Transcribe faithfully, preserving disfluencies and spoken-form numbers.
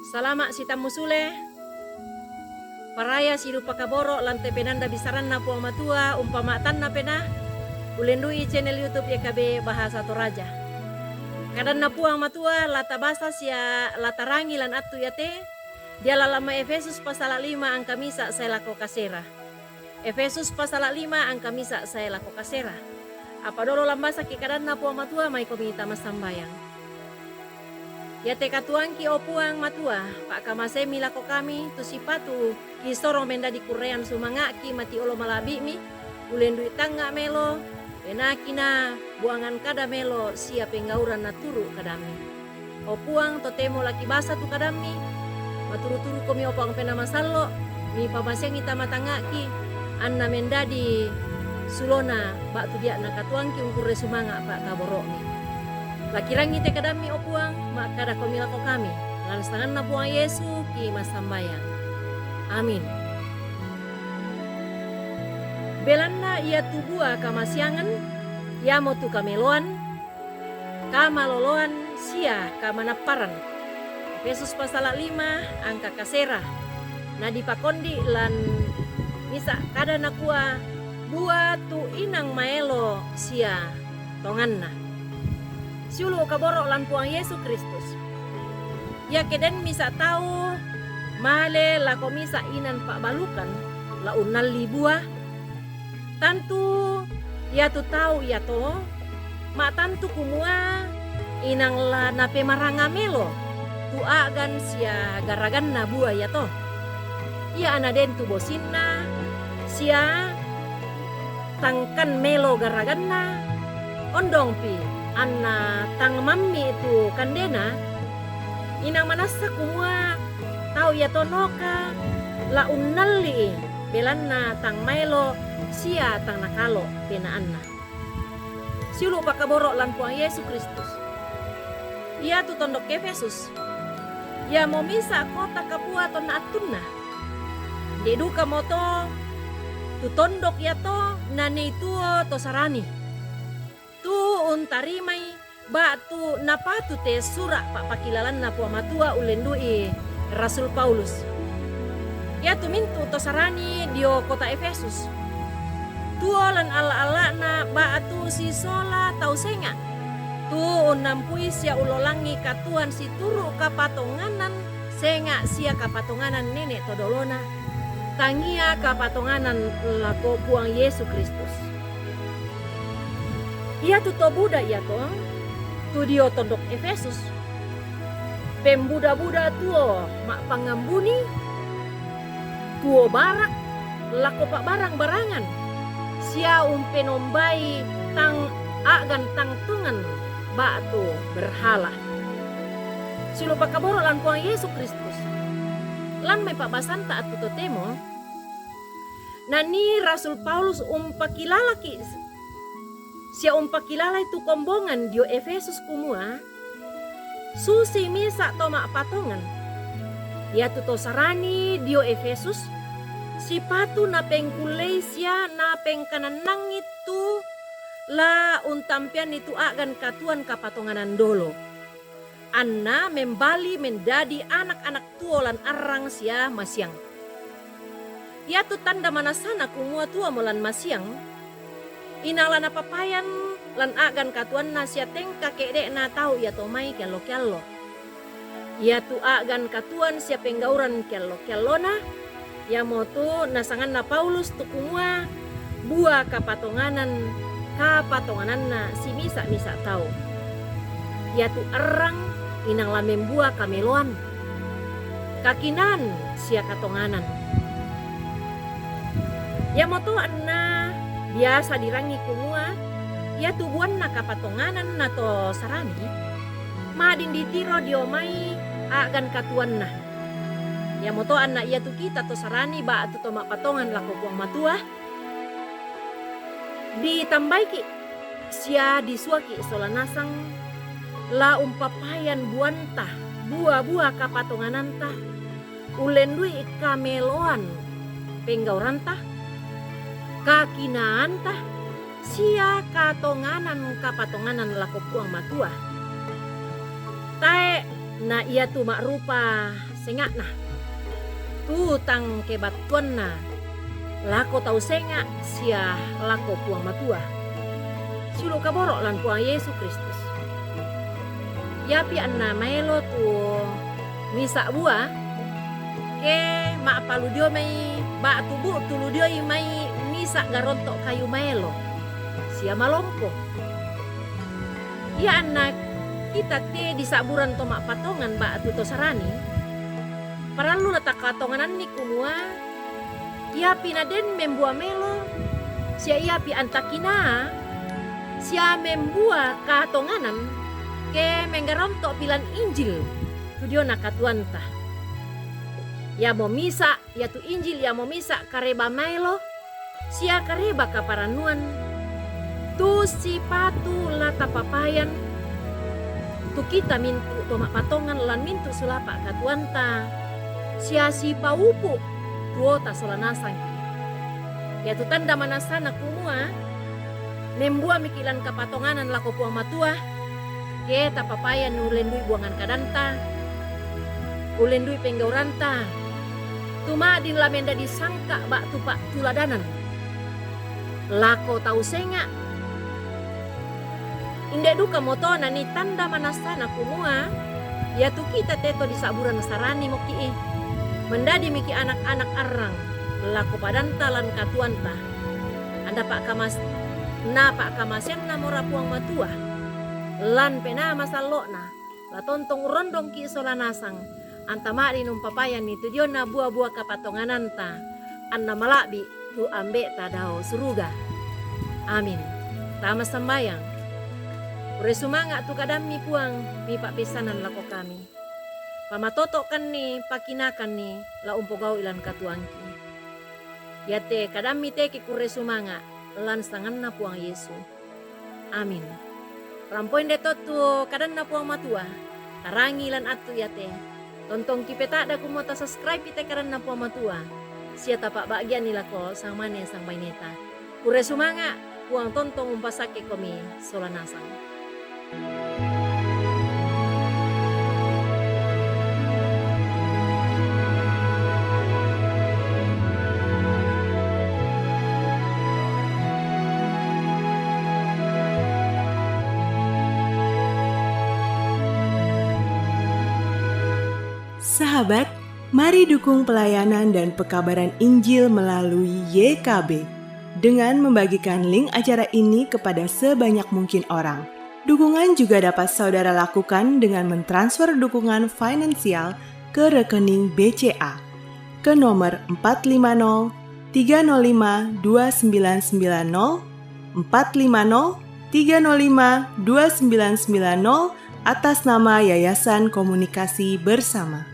Salama' sitammu sule. Paraya sidupa kaboro' lan te penanda bisaranna Puang Matua, umpama tanna penaa, ulendu'i channel YouTube Y K B Bahasa Toraja. Kadanna Puang Matua la tabasa sia la tarangi lan attu iate, diala lan mai Efesus pasala lima angka misa' sae lako kasera. Efesus pasala lima angka misa' sae lako kasera. Apa dolo lambasaki kadanna Puang Matua, maikomi tamassambayang. Iate katuoangki, o Puang Matua, pa'kamaseimmi lako kami, tu sipatu kisoro mendadi kurrean sumanga'ki mati olo mala'bi'mi, ulendu'i tangnga' melo, penaaki na buangan kada melo sia penggauran naturu' kadammi. O Puang, totemo la kibasa tu kadammi, maturu-turukomi, o Puang Penaa Masallo', mipamaseangi tama tangnga'ki, anna mendadi sulona ba'tu bia'na katuoangki ungkurre sumanga' pa'kaboro'mi. La kirangi te kadammi, o Puang, ma'kadakomi lako kami, lan sanganna Puang Yesu kimassambayang. Amin. Belanna iatu bua kamasiangan, iamotu kameloan, kamaloloan sia kamanapparan. Efesus pasala lima angka kasera. Na dipakondi' lan misa' kada nakua, bua tu inang maelo sia tonganna. Siulu' kaboro' lan Puang Yesu Kristus. Iake den misa' tau male lako misa' inan pa'balukan, la unnalli bua, tantu iatu tau iato ma'tantu kumua inang la napemaranga melo tu a'gan sia garaganna bua iato. Ia ana den tu bosinna sia tangkan melo garaganna, ondongpi anna tang mammi' tu kandena, inang manassa kumua tau iato noka la unnalli'i, belanna tang maelo sia tang nakalo' penaanna. Siulu' pa'kaboro' lan Puang Yesu Kristus. Iatu tondok Efesus, iamo misa' kota kapua tonna attunna. De' dukamoto tu tondok iato nanii tuo to Sarani, tu untarimai ba'tu napatute sura' pa'pakilalanna Puang Matua ullendu'i Rasul Paulus. Iatu mintu' to Sarani dio kota Efesus, tuo lan alla'-alla'na ba'tu sisola tau senga', tu unnampui sia ullolangi katuoan situru' kapatonganan senga' sia kapatonganan nene' to dolona, tangia kapatonganan lako Puang Yesu Kristus. Iatu to buda iato, tu dio tondok Efesus, pembuda-buda tuo ma'pangambuni, tuo barak, lako pa'barang-barangan, sia umpenombai tang a'gan tang tongan ba'tu berhala. Siulu' pa'kaboro' lan Puang Yesu Kristus. Lan mai pa'basanta attu totemo, nanii Rasul Paulus umpakilalaki sia umpakilalai tu kombongan dio Efesus kumua, susi misa' to ma'patongan. Iatu to Sarani dio Efesus, sipatu napengkullei sia napengkanannangi tu la untampeanni tu a'gan katuoan kapatonganan dolo, anna membali mendadi anak-anak tuo lan arrang sia masiang. Iatu tanda manassana kumua tuomo lan masiang, inang la napapayan lan a'gan katuoanna sia tengka ke'de'na tau iato mai keallo-keallo. Iatu a'gan katuoan sia penggauran keallo-keallona, iamotu nasanganna Paulus tu kumua bua kapatonganan, kapatongananna simisa'-misa' tau. Iatu arrang inang la membua kameloan, kakinaan sia katonganan. Iamoto anna biasa dirangi kumua iatu buanna kapatonganan na to Sarani, ma'din ditiro dio mai a'gan katuoanna. Iamoto anna iatu kita to Sarani ba'tu to ma'patongan lako Puang Matua, ditambaiki' sia disuaki' sola nasang la umpapayan buanta, bua-bua kapatongananta, ullendu'i kameloan penggauranta, kakinaanta, sia katonganan kapatonganan lako Puang Matua. Tae' na iatu ma'rupa senga'na, tu tang kebattuanna lako tau senga' sia lako Puang Matua. Siulu' kaboro' lan Puang Yesu Kristus. Iapi anna maelo tu misa' bua, ke ma'paludio mai ba'tu bu'tu ludioi mai misa' garonto' kayu maelo sia malompo. Ia anna kita te disa'buran to ma'patongan ba'tu to Sarani, parallu la takatongananni kumua, iapi naden membua maelo, sia iapi antakinaa, sia membua katonganan, ke menggaronto'pi lan Injil tu diona katuoanta. Iamo misa', iatu Injil iamo misa' kareba maelo, sia kareba kaparannuan, tu sipatu la tapapayan, tu kita mintu' to ma'patongan lan mintu' sulapa' katuoanta, sia sipaupu' tuota sola nasangki. Iatu tanda manassana kumua, membuamiki' lan kapatonganan lako Puang Matua, ke tapapayan ullendui buangan kadanta, ullendui penggau'ranta, tu ma'din la mendadi sangka' ba'tu pa'tuladanan lako tau senga'. Inde dukamoto nanii tanda manassana kumua, iatu kita te to disa'buran Sarani moki'i, mendadimiki' anak-anak arrang lako padanta lan katuoanta. Anda pa'kamas-, na pa'kamaseannamora Puang Matua lan Penaa Masallo'na, la tontong urrondongki' sola nasang, anta ma'din umpapayanni tu diona bua-bua kapatongananta, anna mala'bi' tu Ambe'ta dao suruga. Amin. Tama sambayang. Kurre sumanga' tu kadammi, Puang, mipa'peissanan lako kami. Pamatoto'kanni, pakinakanni, la umpogau'i lan katuoangki. Iate kadammi te kikurre sumanga', lan sanganna Puang Yesu. Amin. Rampoinde to tu kadanna Puang Matua, tarangi lan attu iate. Tontong kipeta'da kumua tasubscribe-i te kadanna Puang Matua, sia tapa'ba'gianni lako sangmane sangbaineta. Kurre sumanga', Puang tontong umpasakkekomi sola nasang. Sahabat, mari dukung pelayanan dan pekabaran Injil melalui Y K B dengan membagikan link acara ini kepada sebanyak mungkin orang. Dukungan juga dapat saudara lakukan dengan mentransfer dukungan finansial ke rekening B C A ke nomor empat lima nol tiga nol lima dua sembilan sembilan nol, empat lima nol tiga nol lima dua sembilan sembilan nol, atas nama Yayasan Komunikasi Bersama.